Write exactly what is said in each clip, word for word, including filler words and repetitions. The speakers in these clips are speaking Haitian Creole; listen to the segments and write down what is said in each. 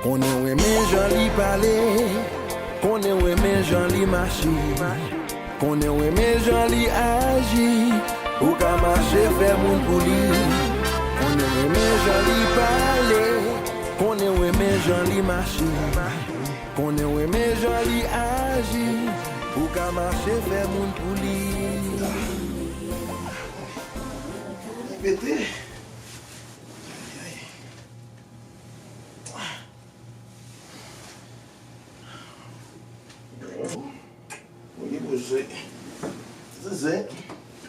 Konnen w renmen jan li pale, konnen w renmen jan li mache, konnen w renmen jan li aji, ou ka mache fè moun pou li. Konnen w renmen jan li pale, konnen w renmen jan li mache, konnen w renmen jan li aji, ou ka mache fè moun pou li. Pete. Mwen gen pou jwe. Zizi,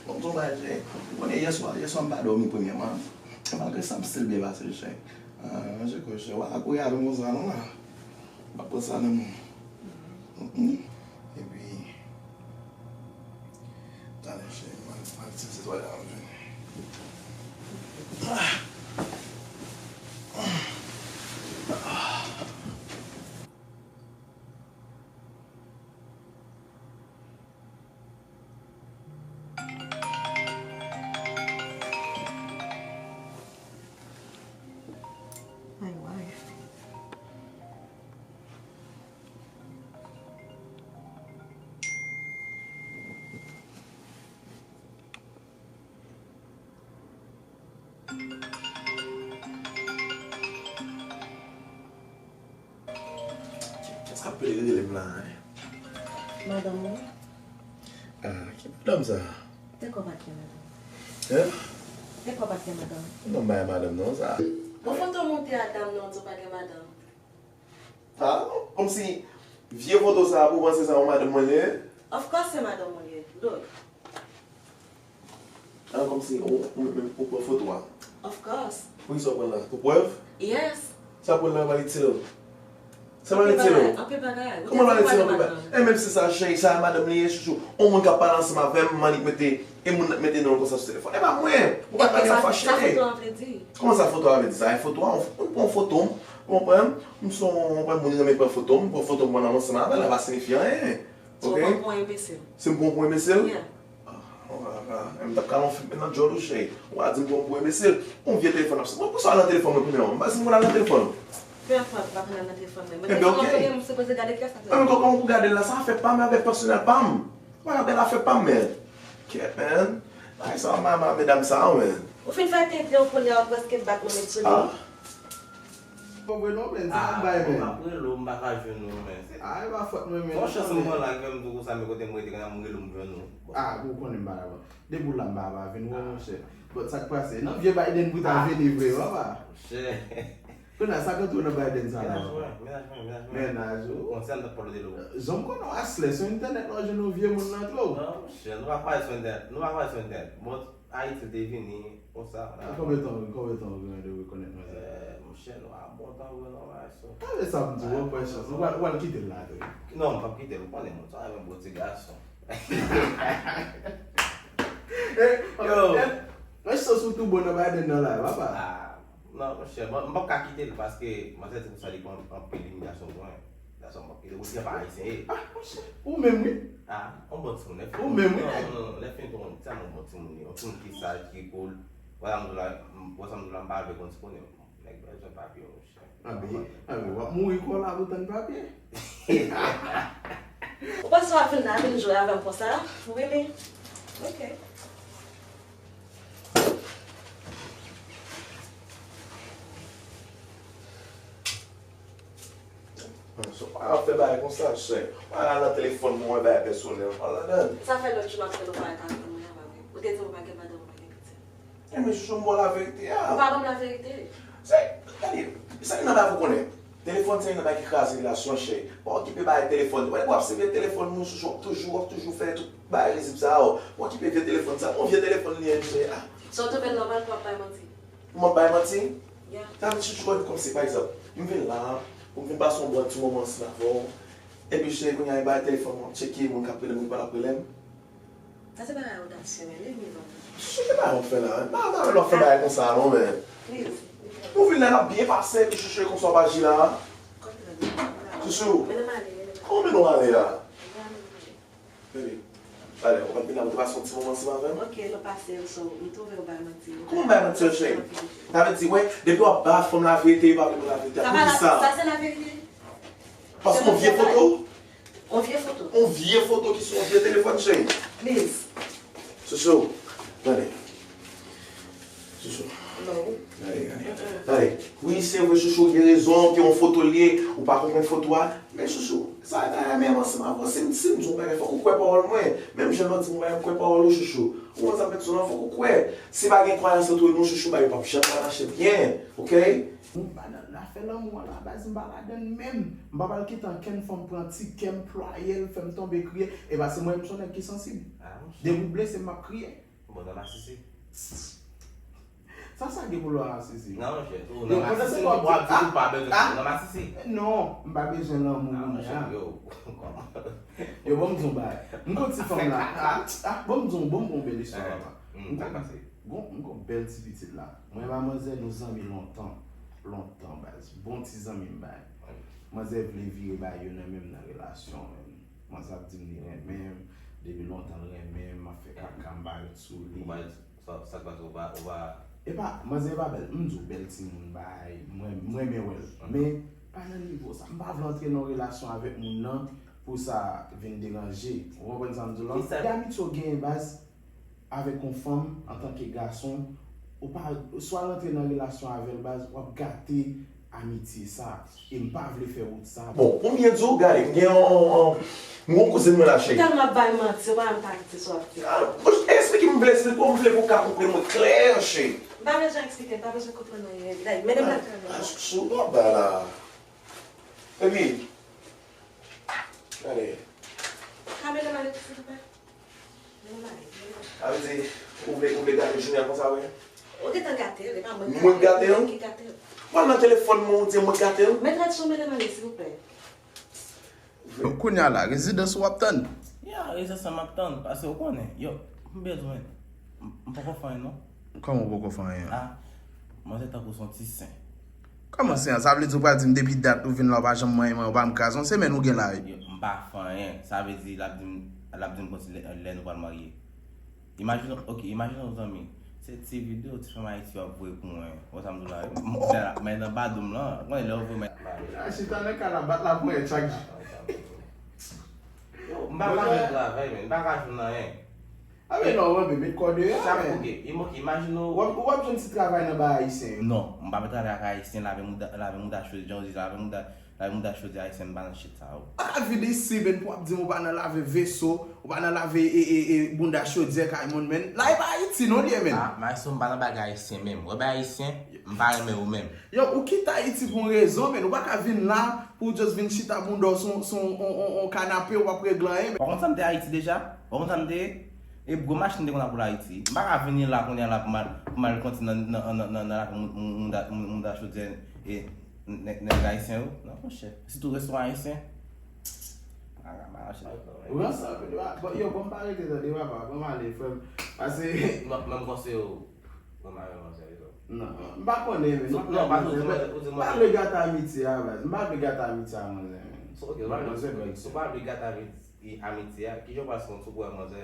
bon, tonbaje. Ou konnen yèswa, yèswa m pa dòmi premyèman. Malgre sa, m still byen pase, chè. Ah, je crois, chè. Wa, kouri avè m konsa, non, la. M pa pran sa nan men. Mm-mm. Epi, talè, chè, m al, m al tire se twalèt la, m vini. Ay, way. Kiyès k ap rele m la, en? Madanm ou? Ah, ki madanm sa? Te kwè w pa t gen madanm. Hein? Te kwè w pa t gen madanm. Non, m pa gen madanm non, sa. Bon, foto moute a dam nan, w di w pa gen madanm. Ah, kòmsi vye foto sa a pou w panse sa yon madanm mwen ye? Of course se madanm ou l ye. Look. Ah, kòmsi ou, ou menm ou pran foto a? Of course. Poukisa w pran l la? Pou prèv? Yes. Sa pou l la pa itil ou? Sa pa itil ou? Anpil bagay, anpil bagay. Kòman pa itil ou? Anpil bagay. E menm si sa, cheri, sa madanm li ye, chouchou. Yon moun k ap pale ansanm avè m, m annik mete, e moun nan mete non l konsa sou telefòn. E pa mwen! Ou pa ka gen yon fache. Sa foto a vle di? Kòman sa foto a vle di? Sa e foto a, ou pran foto m, ou konprann? M se yon, yon moun ki renmen pran foto, m pran foto m, mwen ansanm avè l, la pa siyifi anyen. Ok? Ou pran pou yon enbesil. Si m pran pou yon enbesil? Yeah. Ah, oh, ah, ah. M t ap ka nan fim nan djòl ou, cheri. Ou a di m pran pou yon enbesil. Yon vye telefòn ap sone. Bon, poukisa w al nan telefòn mwen premyèman? M pa di m konn al nan telefòn ou. Premyè fwa m pa konn al nan telefòn mwen. Men telefòn mwen premye, m sipoze gade kiyès k ap rele. Ebyen, ok. Ebyen, ok, kòman pou gade l la? Sa afè pa m, afè pèsonèl pa m. Mwen ap gade afè pa m, men. Kèt, men. Bagay sa, mama, medam sa, men. Ou fin fè tenten, kounye a w prèske bat mwen met sou li. Ah. Bon, vre non, men, sa ap bay, men. Ah, m ap rele w, m pa ka jwenn ou, men. Ah, e pa fòt mwen, men. Bon chans mwen la, ki fè m di w konsa, men kote m rete, kanmenm m rele w, m jwenn ou. Ah, bon, ou konnen m pa la, bon. Depi w la, m pa, pa vin wè w, monchè. Bon, sa k pase? Nan vye Biden pou ta vini vre, papa. Monchè. Kounye a, sa k antre w nan Biden sa la? Mennaj mwen, mennaj mwen, mennaj mwen. Mennaj ou? Bon, se an n t ap pale de l. Jan m konnen w, Aslè, sou entènèt la w jwenn yon vye moun nan tou. Non, monchè, nou pa pale sou entènèt. Nou pa pale sou entènèt. Bon, Ayiti te vini, konsa. Konbyen tan, konbyen tan ou gen de rekonèt manzè? Eh, monchè, nou a bon tan vre, non, bagay sa. Talè sa m di w, ou pran chans. Ou pral, ou pral kite l la, tou. Non, m p ap kite l, ou konnen moun sa renmen bon ti gason. Eh, yo. Eh, mwen chans ou tou bon nan Biden nan la, papa. Ah, non, monchè, bon, m p ap ka kite l, paske manzè te konsa li pran anpil imilyasyon pou mwen. That's why m p ap kite. Ou se pa ayisyen ye. Ah, monchè. Ou menm, wi. Ah, yon bon timoun. Ou menm, wi. Non, non, non, lè fini tou, yon tèlman bon timoun li. Yon timoun ki saj, ki cool. Wè sa m di w la, m, wè sa m di w la, m pa avèk yon ti konnen. Nèg bezwen papye, monchè. Abi, abi, w ap mouri kò la pou tann papye. Ou panse w ap vin la, vin jwe avè m konsa? Really? Ok. Sa w pa ap fè bagay konsa, chè. W al nan telefòn mwen, wè bagay pèsonèl. Al ladan. Sa fè lòt jou m ap fè nou pa al telefòn mwen an, pa vre? Ou te di m ou pa gen madanm, ou pa gen pitit. Enben, chouchou, m ba w laverite a. Ou pa ban m laverite. Se, gade, sa ki nan bagay pou konnen. Telefòn se youn nan bagay ki kraze relasyon, chè. Pa okipe bagay telefòn. Wè, w ap sèvi telefòn moun, chouchou, w ap toujou, w ap toujou fè tout bagay rizib sa yo. Pa okipe vye telefòn sa. Bon, vye telefòn li ye, chè. Ah. Sa w twouve l nòmal pou w ap bay manti? Mwen bay manti? Yeah. Sa vle di chouchou, kòmsi, pa egzanp, m vin la, pou m vin pase yon bon ti moman ansanm avè w, epi cheri, kounye a, e bay telefòn mwen, m tcheke moun k ap rele m, moun k pa t ap rele m. Sa se bagay odasye, men, leave me alone. Chouchou, ki bagay w ap fè la? M pa, m pa wè lè w ap fè bagay konsa, non, men. Please, leave me alone. Nou vin la, n ap byen pase, epi chouchou, e konsa w ap aji la. Chouchou, kòman w mennen w ale a? Baby, Talè, ou konn vin la, ou te pase yon ti moman ansanm avè m? Ok, lè pase, so, m twouve w bay manti. Kòman bay manti, cheri? Sa vle di, wè, depi w ap ba fanm laverite, yo pa vle ban laverite. Sa pa la, sa se laverite? Paske yon vye foto. Yon vye foto. Yon vye foto ki sou yon vye telefòn, cheri. Please. Chouchou, tande. Chouchou. Tande, tande. Tande. Wi, se vre, chouchou, ou gen rezon, ke yon foto l ye, ou pa konprann foto a. Men chouchou, sa ta renmen ansanm avè w. Si m, si m di yon bagay, fòk ou kwè pawòl mwen. Menm jan lè w di m yon bagay, m kwè pawòl ou, chouchou. Ou konn sa m fè di w lan, fòk ou kwè. Si pa gen kwayans ant nou, chouchou, bagay yo p ap janm ka mache byen, oke? M pa nan afè lanmou an la, baz, m pa ladann menm. M pa pral kite ankenn fanm pran ti kè m, plwaye l, fè m tonbe kriye. E pa se mwen menm, se yon nèg ki sansib. Depi w blese m, m ap kriye. Bon, nan masisi. Sa, sa gen pou l wè masisi? Non, monchè, tou nan masisi, ou ap di ou pa bezwen, nan masisi. Non, m pa bezwen lanmou kounye a. Yo, kòman? Yo, ban m di yon bagay. M gon ti fanm la. Ah, ah, ban m di yon, ban m gon bèl istwa, papa. M gon, m gon bèl ti pitit la. Mwen e manzè, nou zanmi lontan. Lontan, baz. Bon ti zanmi m bay. Manzè vle vire bay yo nan menm nan relasyon, menm. Manzè ap di m li renmen m. Depi lontan l renmen m, m ap fè kaka, m pa ret sou li. Ou pa ret, sa, sa k pase, ou pa, ou pa. Epa, manzè pa bèl. M di w bèl timoun bay. Mwen, m renmen wè l. Men, pa nan nivo sa. M pa vle antre nan yon relasyon avèk moun nan pou sa vin deranje. Ou konprann sa m di w lan? Ki sa? Damit yo genyen, baz. Avèk yon fanm, antanke gason, ou pa, swa rantre nan relasyon avè l, baz, w ap gate amitye sa. E m pa vle fè wout sa. Bon, pou m byen di w, gade, m gen yon, yon, yon, m gen yon kouzin mwen la, cheri. Tèlman ap bay manti, ou pa menm ka di sa w ap di. Ah, bon, eksplike m, m vle eksplike w, m vle pou w ka konprann mwen klè, cheri. M pa bezwen eksplike, m pa bezwen konprann anyen. Gade, mennen m lakay mwen. Ah, chouchou, w ap bay la. Epi, gade. Ka mennen m ale, silvouplè? Sa vle di, ou vle, ou vle gate jounen an konsa, wi? Ou gentan gate l, e pa mwen k gate l, se mwen ki gate l. Pral nan telefòn mwen, ou di mwen k gate l? Mèt Radson, mennen m ale, silvouplè. Kounye a la, rezidans ou w ap tann? Ya, rezidans lan m ap tann, paske ou konnen, yo, m bezwen, m, m poko fè anyen, non. Kòman ou poko fè anyen? Ah, manzè tankou se yon ti sen. Kòman se an? Sa vle di ou pral di m depi dat ou vin la ou pa janm manyen mwen, ou pa janm kraze yon semèn ou gen la wi. Yo, m pa fè anyen. Sa vle di l ap di m, l ap di m konsi lè, lè nou pral marye. Imajine, ok, imajine yon zanmi. Se ti videyo ti fanm Ayiti yo ap voye pou mwen. Wè sa m di w la wi. M, m, men nan bado m lan, ou konnen lè yo voye men. Ah, chita nan kay la, bat la ponyèt chak jou. Yo, m pa ka jwenn travay, men. M pa ka jwenn anyen. Ah, men non, men, met kò deyò, men. Sa, ok, im-, ok, imajine w. W ap, w ap jwenn ti travay nan bay ayisyen yo. Non, m pa vle travay ak ayisyen, lave mouda, lave mouda chodyè, jan w di, lave mouda, lave mouda chodyè ayisyen, m pa nan shit sa yo. Ou pa ka vin isit, men pou w ap di m ou pa nan lave veso, ou pa nan lave, e, e, e, bounda chodyè kay moun, men. La, e pa Ayiti, non, li ye, men. Ah, maestro, m pa nan bagay ayisyen, menm. Wè, bagay ayisyen, m pa renmen yo, menm. Yo, ou kite Ayiti pou yon rezon, men. Ou pa ka vin la pou w just vin chita bounda w sou, sou, on, on, on kanape, ou p ap regle anyen, men. Ou konn sa m te Ayiti deja? Ou konn sa m te ye? E gwo machin te konn ap woule Ayiti. M pa ka vini la kounye a la pou m al, pou m al konti nan, nan, nan, nan, nan lave moun, moun, moun, moun, moun da chodyè e nèg, nèg ayisyen yo. Non, monchè. Sitou restoran ayisyen. Ou ranse anpil, yo, bon, m pa rete tande, papa, bon, m ale, frè m. Pase. Non, men m konseye w. Mwen pa renmen manzè, wi, non. Non, m pa konnen, men. Non, pa tou, di manzè, ou di manzè. M pa vle gate amitye a, baz. M pa vle gate amitye a, manzè, men. So, ok, ou pa vle, manzè bèl, si w pa vle gate amitye, amitye a, kijan w pral se yon tou pou wè manzè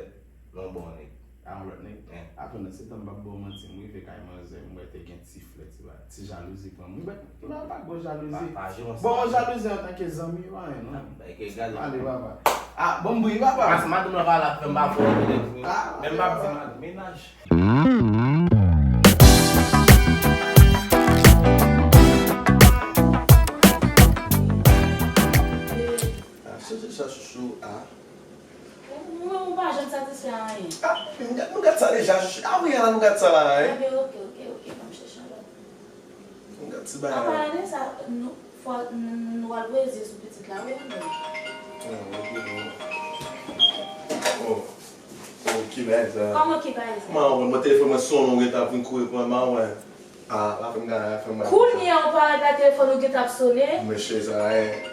nan yon bon nèg? A yon lòt nèg? Hein. Atann, se tan m p ap ba w manti, m rive kay manzè, m wè te gen ti flè, ti ba, ti jalouzi pran m. M wè, m pa, pa gwo jalouzi. Pa, pa jere sa. Bon, jalouzi antanke zanmi, pa anyen, non. Ah, e ke gade. Ale, papa. Ah, bon, m bri, papa. Mas madanm nan pa la fè m pa fè yon nèg. Ah, men m p ap di madanm, mennaj. Ah, chouchou, sa chouchou, ah. Ou, ou, ou pa janm satisfè a anyen. Ah, nou gad, nou gad sa deja, chouchou. Ah, wi, ah, nou gad sa la, hein. Enben, ok, ok, ok, ban m chèche yon lòt. Nou gad ti bagay la. An palan de sa, nou, fò n-, nou al voye zye sou pitit la, wi, men. Oh, ok, bon. Oh, oh, ki bagay sa? Kòman ki bagay sa? Mwen, mwen, telefòn mwen sonnen, ou gentan ap vin kouri pran mwen, mwen. Ah, pa fè m gade, pa fè m gade. Kounye a, ou pa wè pa telefòn ou gentan ap sonnen? Mesye, sa, eh.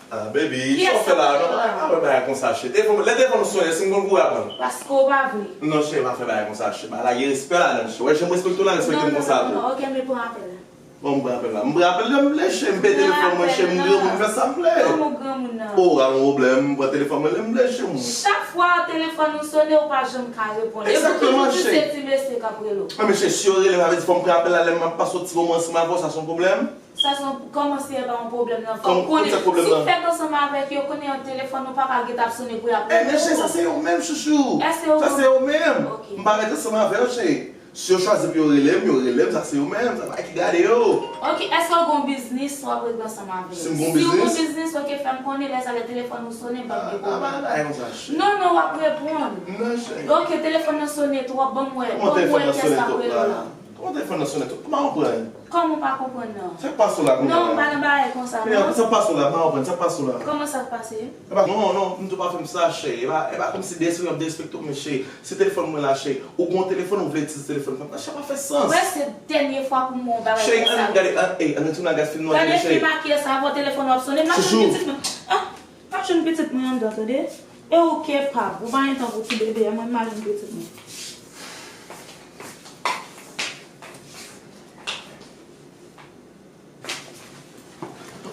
Ah, baby, sa w fè la, non? Pa wè bagay konsa, cheri. Telefòn, lè telefòn ou sonnen, si m konn kouri aprann. Paske w pa vle. Non, cheri, pa fè bagay konsa, cheri. Bagay la gen respè ladan l, cheri. Wè, jan m respekte w la, respekte m konsa tou. Non, non, non, ok, men pran apèl la. Bon, m pran apèl la. M pran apèl la, m vle, cheri. M peye telefòn mwen, cheri. M granmoun, m fè sa m vle. Kòman w granmoun nan? O, pa gen pwoblèm, m pran telefòn mwen, lè m vle, cheri. Chak fwa telefòn ou sone, ou pa janm ka reponn. Egzakteman, cheri. E pou ki se ti mesye k ap rele w? An, men cheri, si yo rele m, sa vle di fò m pran apèl la, lè m ap pase yon ti moman ansanm avè w, sa se yon pwoblèm? Sa se yon, kòman si e pa yon pwoblèm nan? Fò w konnen, si w fèk ansanm avèk yo, konnen an telefòn ou pa ka gentan ap sone pou y ap rele w. E, men cheri, sa se yo menm, chouchou. Èske yo... Sa se yo menm. Ok. M pa ret ansanm avè yo, cheri. Si yo chwazi pou yo rele m, yo rele m, sa se yo menm, sa pa ki gade yo. Ok, èske w gon biznis w ap regle ansanm avè l? Si m gon biznis? Si w gon biznis, ok, fè m konnen, lè sa lè telefòn ou sone, m p ap gen pwoblèm. Ah, pa bagay konsa, cheri. Non, non, w ap reponn. Non, cheri. Ok, telefòn nan sone twòp, ban m wè, ban m wè kiyès k ap rele w la. Kòman telefòn nan sone twòp? M pa konprann. Kòman w pa konprann nan? Sa k pase w la kounye a la? Non, m pa nan bagay konsa, non. Sa k pase w la? M pa konprann. Sa k pase w la? Kòman sa k pase? E pa, non, non, m tou pa fè m sa, cheri. E pa, e pa kòmsi de espri ap derespekte w, men cheri. Se telefòn mwen la, cheri. Ou gon telefòn, ou vle itilize telefòn fanm nan. Sa pa fè sans. Wè, se dènye fwa pou m wè yon bagay konsa. Cheri, ann gade, an, ey, ann retounen al gade fim nou an, cheri. Gade fim a kiyès sa, avè w telefòn w ap sone, m ap jwenn pitit mwen. Ah, m ap jwenn pitit mwen anndan, tande. E ou kepab, ou pa gen tan pou ti bebe a, mwen m al jwenn pitit mwen.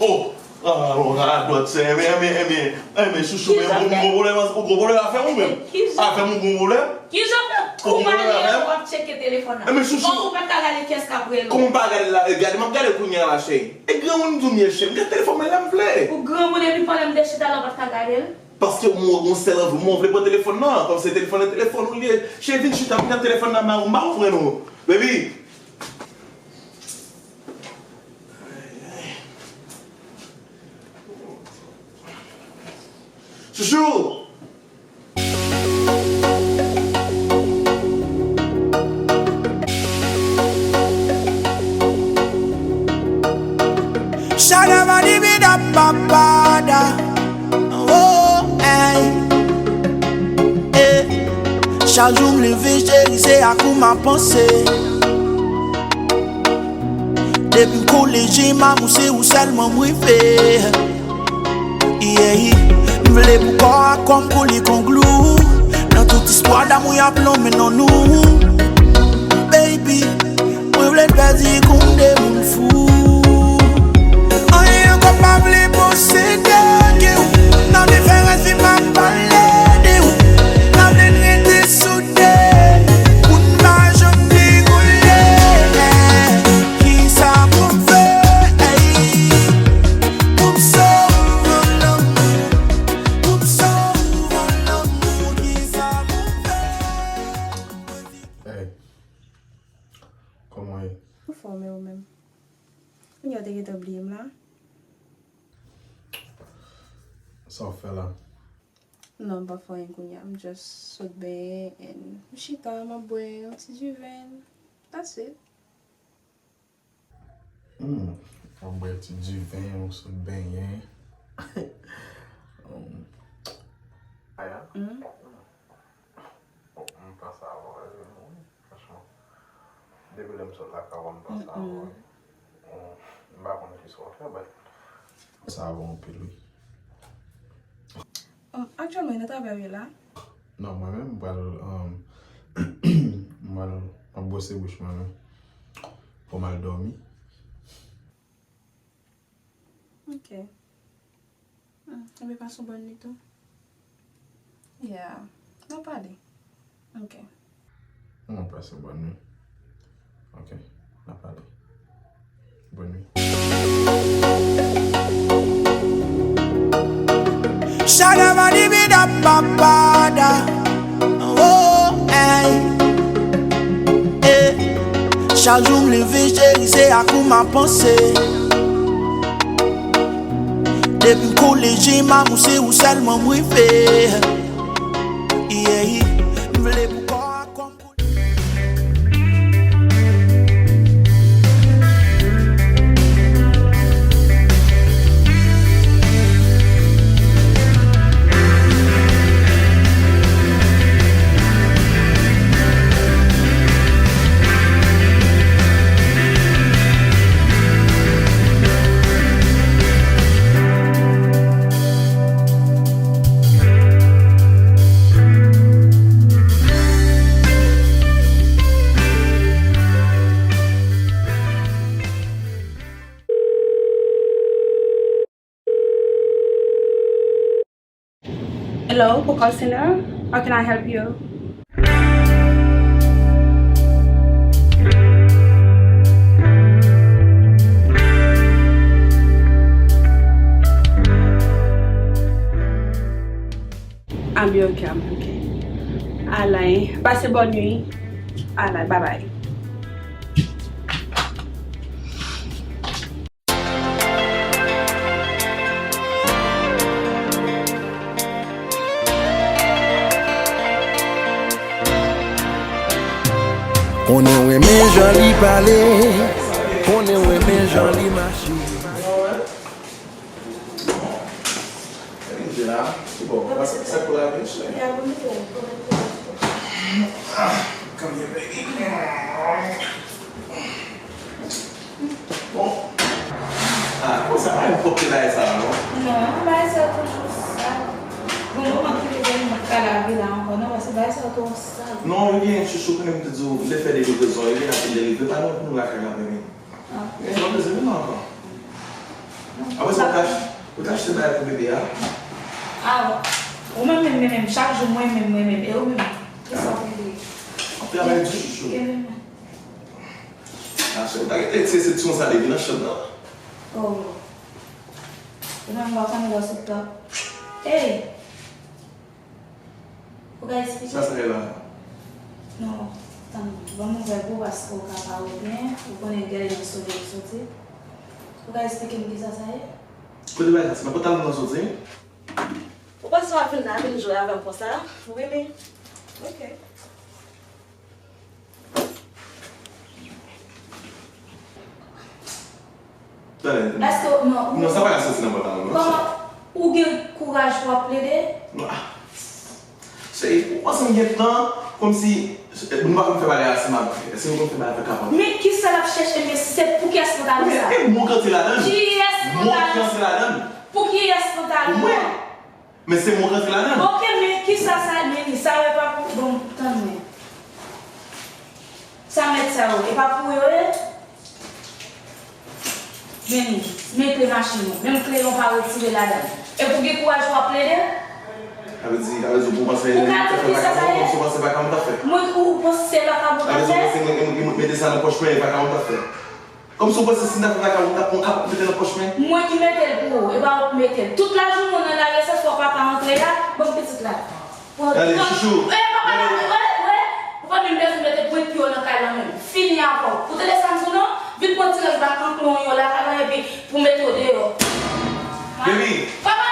Oh! Ah, bon, radòt, sè. Enben, enben, enben, enben, chouchou, men ou gon pwoblèm, ou gon pwoblèm avè m ou menm? Avè m ou gon pwoblèm? Kijan fè? Ou pale, w ap tcheke telefòn nan. Enben, chouchou. Bon, ou pa t ka gade kiyès k ap rele w. Kòman m pa gade l la? Gade, m ap gade l kounye a la, cheri. E granmoun m di w m ye, cheri. M gade telefòn mwen lè m vle. Ou granmoun epi pandan m te chita la, ou pa t ka gade l? Paske mwen, yon sèl anvi, mwen vle pran telefòn nan. Kòm se telefòn nan, telefòn ou l ye. Cheri, vin chita, m gade telefòn nan, m pa konprann ou. Baby! Chouchou! Shadabadibida papada. Oh, hey. Eh. Chak jou m leve, cheri, se ak ou m ap panse. Depi m kole je m, amou, se ou sèlman m reve. Yeah. M vle pou kò a kò m kole kon glou. Nan tout istwa damou y ap lonmen non nou. Baby, mwen vle pèdi kounde moun fou. Anyen ankò pa vle posede ke ou. Nan diferans vi m ap pale de ou. Nan vle n rete soude. Pou n pa janm dekoule. Kisa pou m fè? Ey. Pou m sove lanmou. Pou m sove lanmou. Kisa pou m fè? Hey. Kòman w ye? Anfòm, e ou menm? Kounye a w te gentan bliye m la? Sa w ap fè la? Non, m p ap fè anyen kounye a. M just sot benyen and m chita, m ap bwè yon ti diven. That's it. Hmm, w ap bwè ti diven, w sot benyen. Hmm. Aya? Hmm? Bon, m panse avè w, wi, franchman. Depi lè m sot lakay ou, m panse avè w, wi. Bon, m pa konn kisa w fè, but m panse avè w anpil, wi. Um, aktyèlman, e nan travay ou ye la? Non, mwen menm, m pral, um, m pral, m ap bwose bouch mwen, wi. Pou m al dòmi. Ok. Hmm, ebyen, pase yon bòn nuit tou. Yeah. N a pale. Ok. Mwen pase bòn nuit. Ok. N a pale. Bòn nuit. Shadabadibida papada. Oh, hey. Eh. Chak jou m leve, cheri, se ak ou m ap panse. Depi m kole je m, amou, se ou sèlman m reve. Yeah, m vle pou kò a kò m. Hello, Coco Center. How can I help you? I'm okay, I'm okay. Alay, pase bòn nwi. Alay, bye bye. Konnen w renmen jan li pale, konnen w renmen jan li mache. Vin la, ki bò? Sa, sa pou lavi, cheri? Ah, come here, baby. Bon. Ah, konsa, pa yon pwòpte bagay sa, non? Non, bagay sa toujou sal. Bon, mwen pa kite bagay mwen ka lave la ankò, non, paske bagay sa twò sal. Non, yo gen chouchou, konnen m te di w, lè fè delivre zò, yo gen anpil delivre, pa nan pou nou lakay la, baby. Ah. Gen lòt bezwen vin ankò. Apre sa, ou te ach-, ou te achte bagay pou bebe a? Ah, ou menm, menm, menm, menm, chak jou mwen menm, mwen menm, e ou menm, kisa w te vle? Ap travay di chouchou. Gen menm. Ah, chè, ou ta gen eksepsyon sa depi nan chanm nan. Oh. Ou menm, ou pa konnen lè w sot la. Hey! Ou ka eksplike? Sa, sa ye la? Non, tann, ban m ouvè pou paske ou ka pa wè byen, ou konnen gade nan solèy soti. Ou ka eksplike m kisa sa ye? Kote bagay sa, se nan pantalon nan soti? Ou panse w ap vin la, vin jwe avè m konsa? Really? Ok. Tande. Èske, non, ou, non, sa pa ka soti nan pantalon, non. Kòman ou gen kouraj pou w ap plede? Non, ah. Cheri, ou panse m gen tan, kòmsi, eh, nou pa konn fè bagay ansanm avè, èske nou konn fè bagay avè kapòt? Men kisa l ap chèche, men se pou kiyès pantalon sa? Men, e mou k rantre ladan l. Kiyès pantalon? Mou k rantre ladan l. Pou kiyès pantalon? Pou mwen. Men se mou k rantre ladan l. Ok, men kisa sa, men sa yo pa pou, bon, tann mwen. Sa mèt sa yo, e pa pou yo ye? Men, men kle machin ou, menm kle yo pa retire ladan l. E pou gen kouraj pou w ap plede? Sa vle di, sa vle di pou w panse, ou ka di kisa sa ye? Kòmsi w panse vakabon t ap fè. Mwen, ou panse se vakabon t ap fè? Sa vle di w panse mwen, mwen, mwen mete sa nan pòch mwen, e vakabon t ap fè. Kòmsi w panse si m ta fè vakabon, m ta pran kapòt mete nan pòch mwen? Mwen ki mete l pou ou, e pa ou ki mete l. Tout lajounen w nan lari a, se swa papa antre a, ban m pitit la. Gade, chouchou. E, papa la, wè, wè, ou pa menm bezwen mete pwent pye w nan kay lan menm. Fini avè w. Ou tande sa m di w non? Vin pran ti rès bak kanklon w yo lakay lan epi pou mete w deyò. Baby. Papa,